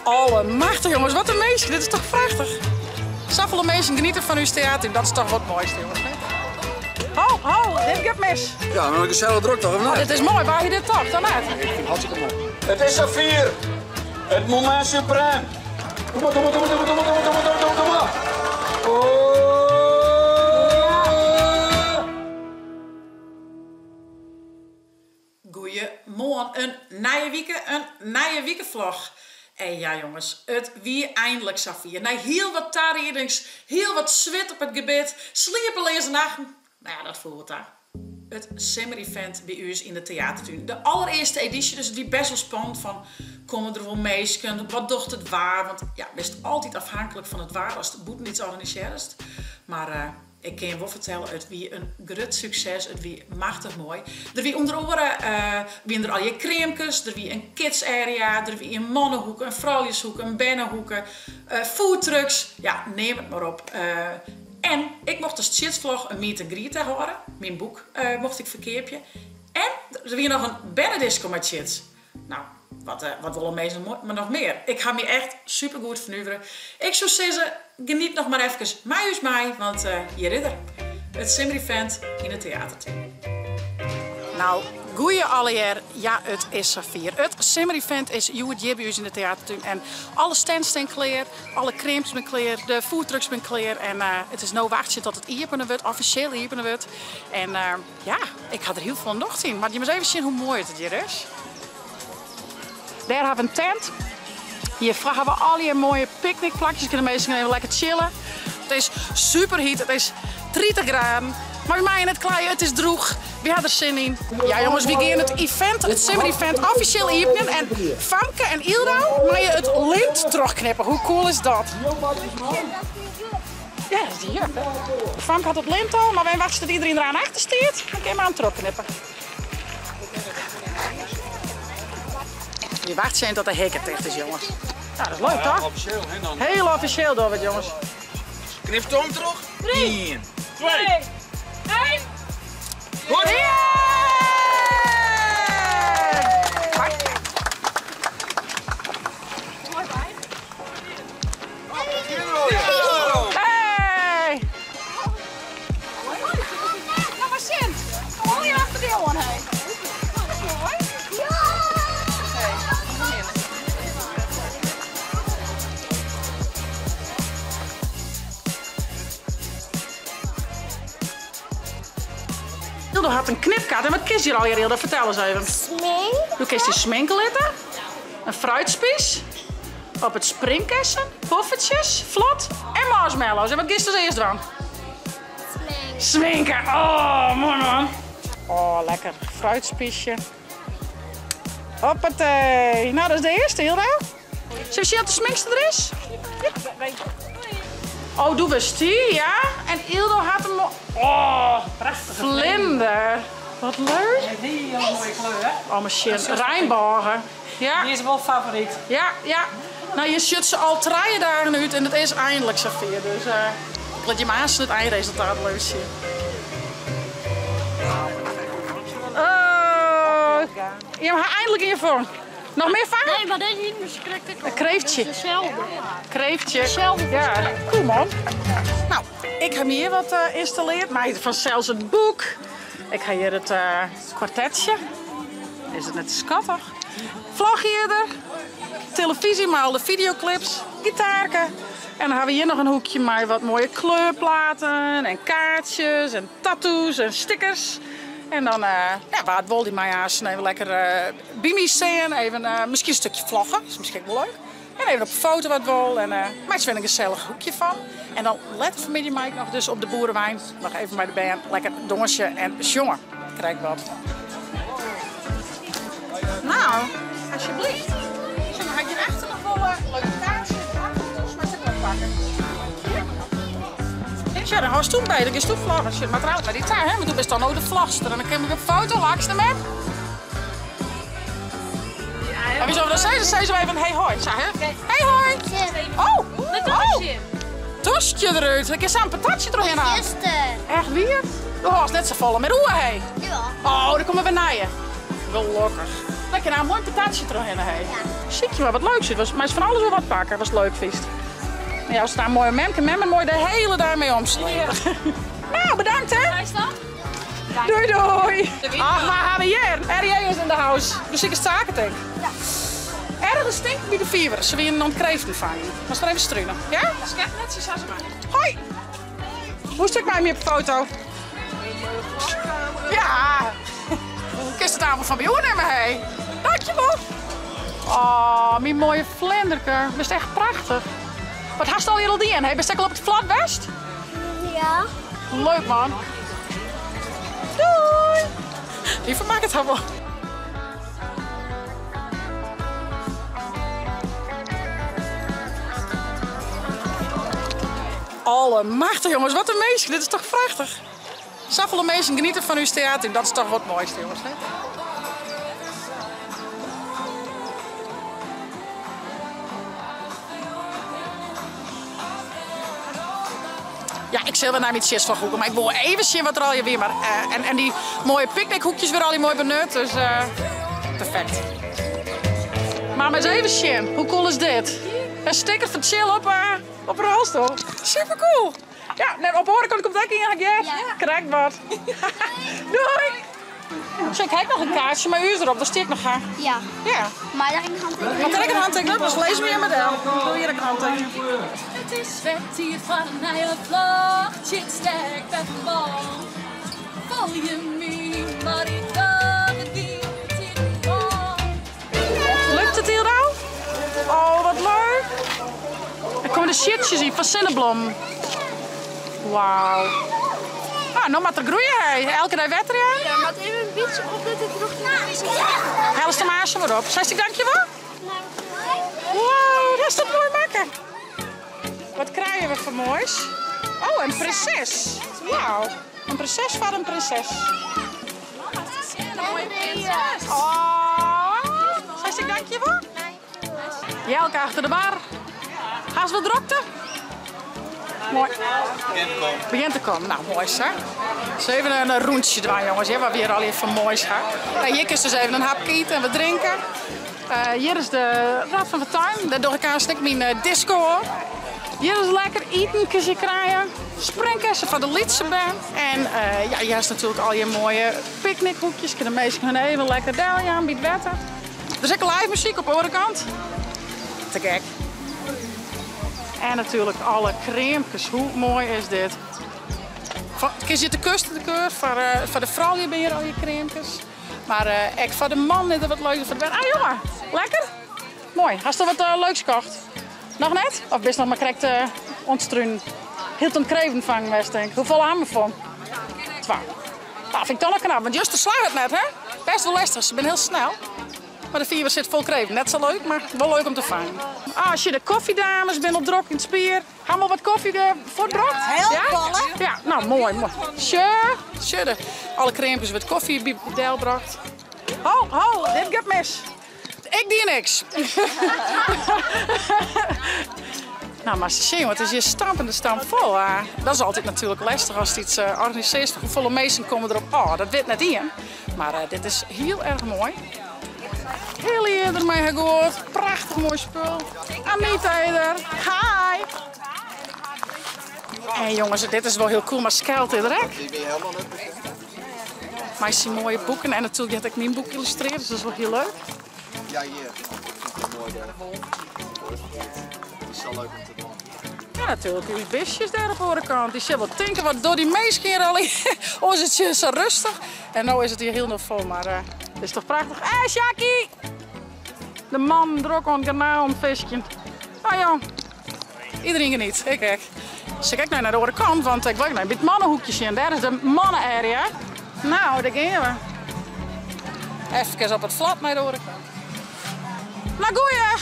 Allemachtich jonges, wat in minsken, dit is toch prachtich. Safolle minsken genieten fan ús teater, dat is toch wat moaiste jonges. Ho, ho, dit giet mis. Ja, maar gesellich drok toch, of net? Oh, dit is moai, wa hie dit tocht, of net? Ik fyn it hartstikke moai. It is safier! It momint suprême! Doe mar, doe mar, doe mar, doe mar, doe mar, doe mar, doe mar, doe mar! Oh! Goeiemoarn, in nije wike, in nije wikevlog. En ja jonges, it wie eindlik safier. Nei hiel wat tariedings, hiel wat swit op it gebit, sliepeleaze nachten, no ja, dat foel wol ta. It simmerevent by ús yn de teatertún. De allerearste edysje, dus it wie best wol spannend fan komme der wol minsken, wat docht it waar, want ja, bist altyd afhanklik fan it waar ast bûten iets organisearrest. Mar ik kin jim wol fertelle, it wie in grut sukses, it wie machtich moai. Der wie ûnder oare wiene der allegear kreamkes, der wie in kids area, der wie in mannehoeke, in frouljushoeke, in bernehoeke, foodtrucks, ja, neam it mar op. En ik mocht as tsjitsvlog in meet and greet dêr hâlde, myn boek mocht ik ferkeapje. En der wie noch in bernedisko mei Tsjits. No, wat wat wolle minsken noch mear? Ik ha my echt supergoed fernuvere. Ik soe sizze, geniet noch mar efkes mei ús mei, want hjir is er, it simmerevent yn it teatertún. No, goeie allegear. Ja, it is safier. It simmerevent is hjoed hjir by ús yn de teatertún en alle stands stean klear, alle kreamkes binne klear, de foodtrucks binne klear en it is no wachtsjen tot it iepene wurdt, offisjeel iepene wurdt. En ja, ik ha der hiel folle nocht yn. Moat jim ris even sjen hoe moai it hjir is. Dêr ha we in tent. Hjir ha we allegear moaie picknickplakjes. Kinne de minsken even lekker chillen. It is super hyt, it is 30 graden. Mar wy meie net kleie, it is drûch. Wy ha der sin yn. Ja jonges, wy gean it event, it simmerevent offisjeel iepenjen. En Famke en Yldo meie it lint trochknippe. Hoe cool is dat? Ja, dat is de juf, hè. Famke hat it lint al, mar wy wachtsje tot iedereen der aan achter stiet. Dan kinne we him trochknippe. Wy wachtsje even tot de hikke ticht is, jonges. Nou, dat is leuk, toch? Offisjeel, hè, dan. Heel offisjeel dogge we it, jonges. Knipt Tom troch? 3, 1, 2, 1. Goed! Hey! Nou mar sjen. Kom al hjir achter dy oan, hé. Moai. Yldo hat in knipkaart. En wat kinst hjir allegear, Yldo? Fertel ris even. Smink. Do kinst dy sminke litte. In fruitspies. Op it springkessen, poffertsjes, flot en marshmallows. En wat giest as earst dwaan? Sminke. Sminke. Oh, moai man. Oh, lekker. Fruitspiesje. Hoppatee. Nou, dat is de earste, Yldo. Zullen we sjen oft de sminkste der is? Oh, doe wurdst dy, ja. En Yldo hat in Oh, vlinder. Wat leuk. Een hiele moaie kleur. Oh, mar sjen, reinbôge. Ja. Dy is wol favoryt. Ja, ja. No, je sjocht se al trije dagen út en it is einlik safier. Dus uh, ik lit jim aansten it einresultaat wol even sjen. Oh, jim ha eindlik ien fong. Noch mear fangen? Nee, mar dit is miskien ek Een kreeftsje. Itselde. Kreeftje. Itselde. Ja, cool man. Nou, ik ha hjir wat ynstalleard. Mei fansels it boek. Ik ha hjir it kwartetsje. Is it net skattich? Vloggearder, televyzje mei al de fideoklips, gitaarke. En dan ha we hjir noch in hoekje mei wat moaie kleurplaten en kaartsjes en tattoos en stickers. En dan, ja, wa't wol dy mei aansten even lekker by my stean. Even miskien in stukje vlogge, is miskien ek wol leuk. En even op de foto wat wol en meitsje wer in gesellich hoekje fan. En dan letter fanmiddei mei ik noch dus op de boerewein noch even mei de bern lekker dânsje en sjonge. Krij ik wat. Nou, alsjeblieft. Sjoch, dan ha ik hjir achter noch wol leuke kaartsjes. Dus moatst ek wol pakke. Sjoch, dan hâldst toen by, dan giest toen vloggen. Sjoch, mar trouwens, mei dy ta, hè, want do bist dan no de vlogster. En dan kin ik op foto langs de mem. En wie zullen we dan zeggen? Dan zeggen we even hey hoi. Zo, hè? Hey hoi. Oh, oh. Toskje eruit. Ik is een patatje erheen aan. Echt wier? Do hâldst net safolle mear oer, hé. Ja. Oh, der komme wer nije. Gelokkich. Lekker nou, in moai patatsje trochhinne, hé. Ja. Sykje mar wat leuks út. Meist fan alles wol wat pakke watst leuk fynst. En jou sta moai oan memke. Memme moai de hiele dei mei omslepe. Nou, bedankt hè. Doei doei. Ach, wa ha we hjir? RJ is in de house. Do sikest saken tink? Ja. Ergens stinkt by de fiver. Se wienen oan it kreeften fangen. Moatst mar even strunen. Ja? Skepnetsjes ha se mei. Hoi! Woest ek mei my op de foto? Ja! Kinst it avond fan my oernimme, hé. Dankjewol. Oh, myn moaie flinderke. Bist echt prachtich. Wat hast al hjir al dien? Hé, bist ek al op it flat west? Ja. Leuk man. Doei! Dy fermakket har wol. Allemachtig jongens, wat in minsken, dit is toch prachtich. Safolle minsken genieten fan ús teater, dat is toch wat moaiste jongens, hè? Ja, ik sil wer nei myn tsjinstflachhoeke, mar ik wol even sjen wat der allegear wie. Mar, eh, en, en dy moaie picknickhoekjes wurde allegear moai benut, dus eh, perfekt. Mar ris even sjen, hoe cool is dit? In sticker fan Tsjil op, uh, op 'e rolstoel. Super cool! Ja, net op oare kant komt ek ien, ha ik heard. Ja. Krekt wat. Doei! Zo, ik heb nog een kaartje mei ús derop, daar stiet noch ha. Ja. Ja. Mar dêr in handtekening. Moat der ek in handtekening op? Dus lizze we hjir mei del. Ik wil hjir ek in handtekening. It is wer tiid foar in nije vlog. Tsjit stek wer fan wal. Folje my, mar ik doch it gjin tiid fan. Lukt it hjir al? Oh, wat leuk! Der komme de sjitsjes yn fan sinneblommen. Wauw. Nou, no moat er groeie, hé. Elke dei wetter jaan. Ja, moat even in bytsje opletten troch de Hellest de maas wat op. Seist ek dankjewol? Wow, dat is dat moai makke. Wat krije we foar moais? Oh, in prinses. Wauw. In prinses foar in prinses. Oh, seist ek dankjewol? Jelke achter de bar. Hast wat drokte? Moai. Begjint te kommen. Nou, moai sa. Dus even in rûntsje dwaan, jonges, ja, wat we hjir allegear foar moais ha. Nou, hjir kinst dus even in hapke ite en wat drinke. Uh, hjir is de Rad van Fortuin. Dêr doch ik aanst ek myn eh, disco op. Hjir is lekker iten kinst hjir krije. Springkessen foar de lytse bern. En uh, ja, hjir is natuerlik al je moaie picknickhoekjes. Kinne de minsken hun even lekker deljaan by it wetter. Der is ek live muzyk op de oare kant. Te gek. En natuerlik alle kreamkes. Hoe moai is dit? Kinst hjir te kust de keur. Foar, uh, foar de froulju binne hjir al je kreamkes. Mar uh, ek foar de man is der wat leuks. Foar de bern. Ah jonge, lekker? Moai. Hast al wat uh, leuks kocht? Noch net? Of bist noch mar krekt uh, oan it strunen? Hieltyd kreeften fangen west, tink. Hoefolle ha we fong? Twa. Nou, fyn ik toch noch knap, want juster slagge it net, hè? Best wol lestich, se binne hiel snel. Mar de fiver sit fol kreeften. Net sa leuk, mar wol leuk om te fangen. Ah, sjoch, de koffiedames binne al drok yn it spier. Ha we al wat koffie fuortbrocht? Heel Ja? folle. Ja, nou moai, moai. Sjoch, sjoch, de, alle kreampjes wurdt koffie by delbrocht. Ho, ho, dit giet mis. Ik die niks. Nou, mar se sjen, want it is hjir stampende stamp fol. Ah, dat is altyd natuerlik lestich ast iets uh, organisearrest. Hoefolle minsken komme derop ôf? Dat wit net ien. Mar uh, dit is hiel erch moai. Hilly is der mei har goed. Prachtich moai spul. Anita is der. Hi. En jonges, dit is wol hiel cool, mar Skelt is der ek. Mei syn moaie boeken en natuerlik hat ek myn boek yllustrearre, dus dat is wol hiel leuk. Ja, hier. Mooi daar. Het is zo leuk om te doen. Ja, natuerlik. Ús bistjes dêr op de oare kant. Dy sille wol tinke, wat dogge dy minsken hjir al? Oars is it sa rêstich. En no is it hjir hielendal fol, mar uh, it is toch prachtich. Hey, Sjaki! De man drok oan it garnalen fiskjen. Oh jong, iedereen geniet. Ik ek. Dus ik ek nei de oare kant, want ik wol ek nei by it mannehoekje sjen. Dêr is de manne-area. Nou, dêr gean we. Efkes op it flat nei de oare kant. Nou, goeie!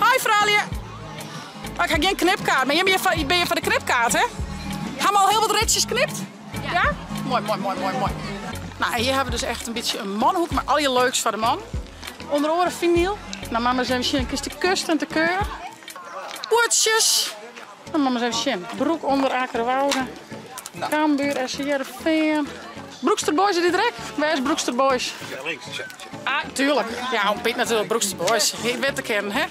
Hi, froulju. Oh, ik ha gjin knipkaart, mar jim binne hjir foar de knipkaart, hè? Ha we al hiel wat ritsjes knipt? Ja? Moai, moai, moai, moai, moai. Nou, hjir ha we dus echt in bytsje in mannehoek mei al je leuks foar de man. Under oare finyl. Nou, mei ris even sjen. Kinst de kust en de keur. Poetsjes. Nou, mei ris even sjen. Broek ûnder Akkerwoude. Cambuur, SC Hearrenfean. Broekster Boys is dit der ek? Wêr is Broekster Boys? Ah, tuurlijk. Ja, oom Piet natuurlijk, Broekster Boys. Ik wit te kennen, hè.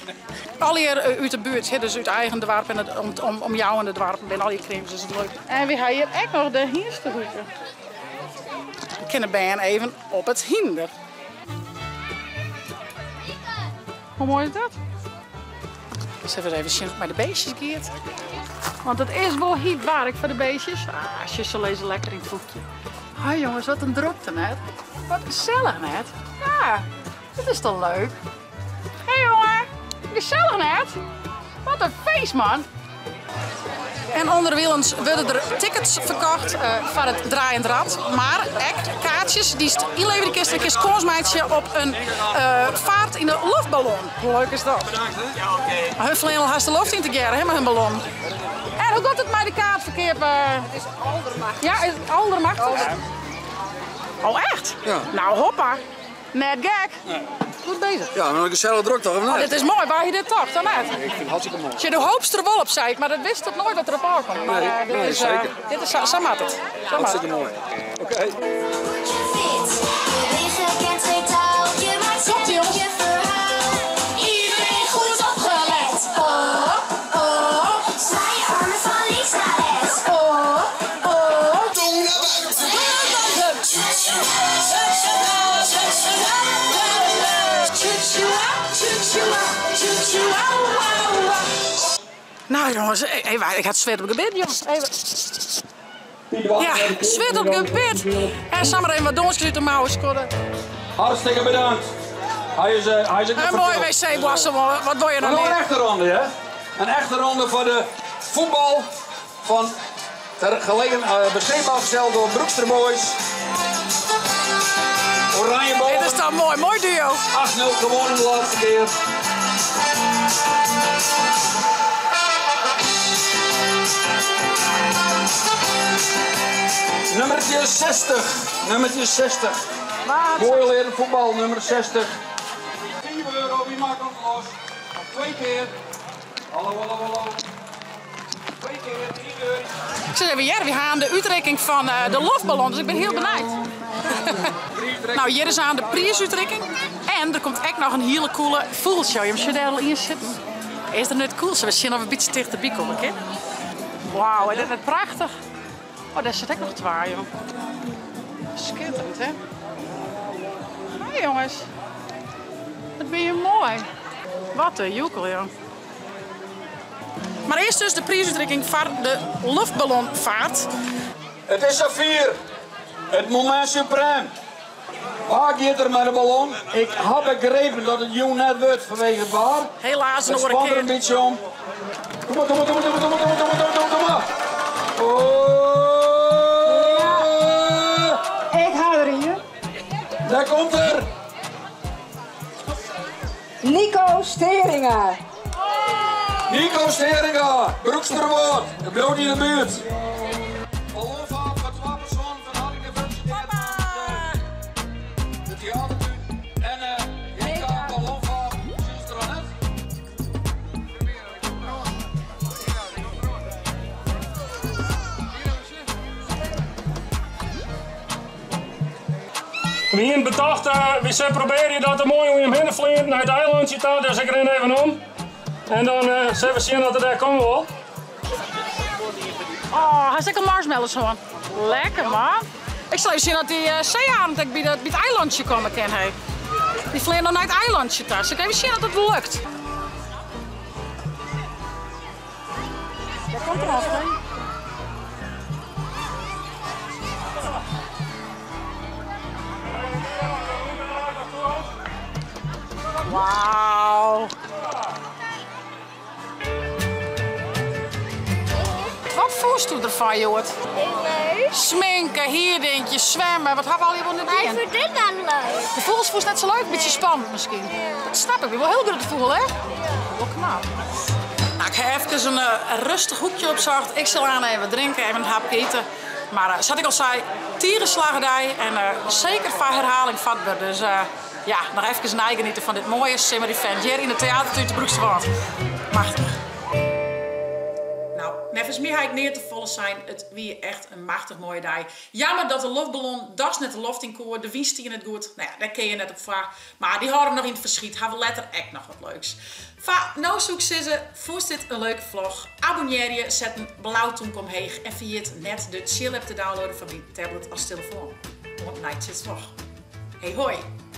Allegear út de buert, hè, dus út eigen doarp en it om, omjouwende doarpen binne allegear kreams, dus it leuk. En we ha hjir ek noch de hynstehoeke. Dan kinne bern even op it hynder. Hoe moai is dat? Sille we even sjen hoe't it mei de beestjes giet. Want it is wol hyt waark foar de beestjes. Ah, sjoch, se lizze lekker yn it hoekje. Hoi jonges, wat in drokte net. Wat gesellich net. Ja, dit is toch leuk. Hey jongen, gesellich net. Wat in feest man. En ûnderwilens wurde der tickets ferkocht foar it draaiend rad, mar ek kaartsjes dy'tst ynleverje kinst en kinst kâns meitsje op in faart yn de loftballon. Hoe leuk is dat? Mar hun fleane al hast de loft yn tegearre hè, mei hun ballon. En hoe giet it mei de kaartferkeap? It is aldermachtich. Ja, is it aldermachtich? Oh echt? Nou hoppa. Net gek. Goed bezig. Ja, maar een gezellig druk toch, of Oh, net? dit is mooi. Waar je dit toch, dan net? Ik vind het hartstikke mooi. Tje, de hoopst er wol op, sei ik, mar dat wist het nooit wat er op ôfkomt. Maar, Nee, dit nee, is, zeker. dit is, sa moat it. Sa moat it. Hartstikke mooi. Oké. Komt ie, jongens. Iedereen goed opgelet. Oh, oh. Zwaai je armen van links naar rechts. Oh, oh. Tong naar buiten. Nou jongens, even, ik had zweet op gebit, jongens. Even. Ja, zweet op gebit. En samen even wat donsjes uit de mouwen skodden. Hartstikke bedankt. Hij is, hij is ook Een mooi wc-borstel, wat wil je nog Maar nog een meer? echte ronde, hè? Een echte ronde voor de voetbal van ter gelegen, beschikbaar gesteld door Broekster Boys. Oranje bal. Dit is dan mooi, mooi duo. 8-0 gewonnen de laatste keer. Nummertje 60. Nummertje 60. Wat? Mooi leren voetbal, nummer 60. 4 euro, wie maakt ons los? Nog 2 keer. Hallo, hallo, hallo. 2 keer, 3 euro. Ik zit even hier, we gaan de uitreiking van de loftballon, dus ik ben heel benijd. Nou, hier is aan de prijsuitreiking. En er komt echt nog een hele coole voelshow. Je moet daar al in zitten. Is dat net cool? Zullen we zien of we een beetje dichterbij komen, hè? Wauw, is dat net prachtig? Oh, daar zit ook nog 2, joh. Schitterend, hè? Hoi, jongens. Wat ben je mooi. Wat een joekel, joh. Maar eerst dus de prijsuitreiking van de luchtballonvaart. Het is Safir. Het moment suprême. Waar gaat er met de ballon? Ik had begrepen dat het jong net wordt vanwege het waar. Helaas een Het spant er een oren keer. beetje om. Kom maar, kom maar, kom maar, kom maar, kom maar, kom maar, kom maar, kom maar. Oh. Ik ga er hier. Daar komt er. Nico Steringa. Nico Steringa, Broeksterwoord, de brood in de buurt. Ballonvaart voor 12 personen van hartelijk gefeliciteerd. De theatertuin en JK Ballonvaart, Jules er al net. Wie in betocht, we zullen proberen dat er mooi om hem heen te vliegen naar het eilandje toe, dus ik ren even om. En dan zullen we zien dat er daar komen wel. Oh, hij is lekker marshmallows gewoon. Lekker man. Ik zal even zien dat die zeearend bij het eilandje komen kan. Hey. Die vliegen dan naar het eilandje toe. Dus ik even zien dat het lukt. Daar komt er al, hè? Wauw. Wat voelst u ervan, Joert? Heel leuk. Sminken, hier denk je, zwemmen. Wat hebben we al hier onder Maar ik de vind dit wel leuk. De vogels voelt net zo leuk, een beetje spannend misschien. Dat snap ik, ik wil heel grote vogel, hè? Wel knap. Nou, ik heb even een rustig hoekje opzocht. Ik zal aan even drinken, even een hapje eten. Maar zoals ik al zei, tierenslagerdij en zeker van herhaling vatbaar. Dus nog even nagenieten van dit mooie simmer event hier in het theatertuin te Broeksterwâld. Machtig. Nou, neffens my ha ik neat te folle sein. It wie echt in machtich moaie dei. Jammer dat de loftballon dochs net de loft yn koe. De wyn stie net goed. Nou ja, dêr kin je net op foar. Mar dy hâlde we noch yn it ferskyt. Ha we letter ek noch wat leuks. Foar no soe ik sizze, fûnst dit in leuke vlog? Abonnearje, set in blau tûmke omheech en ferjit net de Tsjil app te downloaden foar dyn tablet as telefoan. Oant nei Tsjits vlog. Hey hoi!